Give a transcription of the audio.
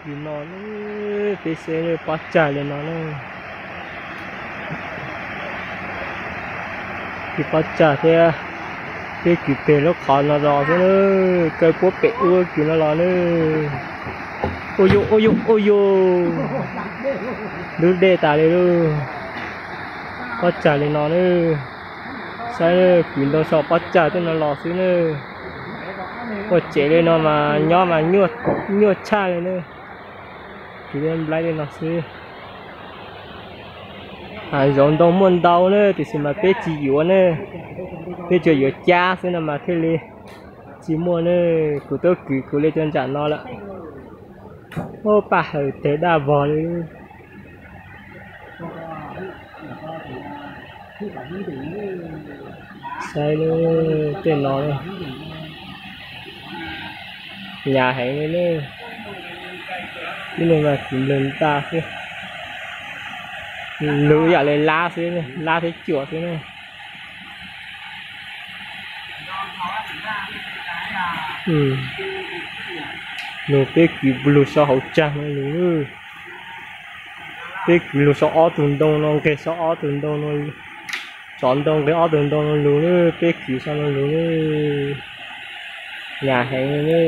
Li no na, peb saib pob tsag li no na. Kwv pob tsag thiab, peb kwv pem lub qhov no los xwb na, kaw puab pem ub kwv no los na. Ua yuj ua yuj ua yuj, lub dej tas li lauj. Pob tsag li no na, saib kwv ntoo so pob tsag tej no los xwb na. Ua tsev li no mas nyob mas nyuaj tshaj li na. Kwv nplaib li no xwb. Hav zoov ntoo muaj ntau na, tiam sis mas peb tsis yuav ne, peb tsuas yuav cab xwb no mas thiaj li tsis muaj ne. Kuv twb kwv kuv li cov ntsam no lawm. Ub, paj hawm teg daj vog li. Saib tej no, hnyav heev li ne. Tib neeg mas kwv nplawg ntaj xwb, lug ib yam li lab xwb, lab thiab cuam xwb ne. Lug peb kwv lug so hauv tsag no lug, peb kwv lug so ob tug ntoo no, nqeg so ob tug ntoo no, tsov ntoo nqeg ob tug ntoo no lug, peb kwv so no lug, hnyav heev li ne.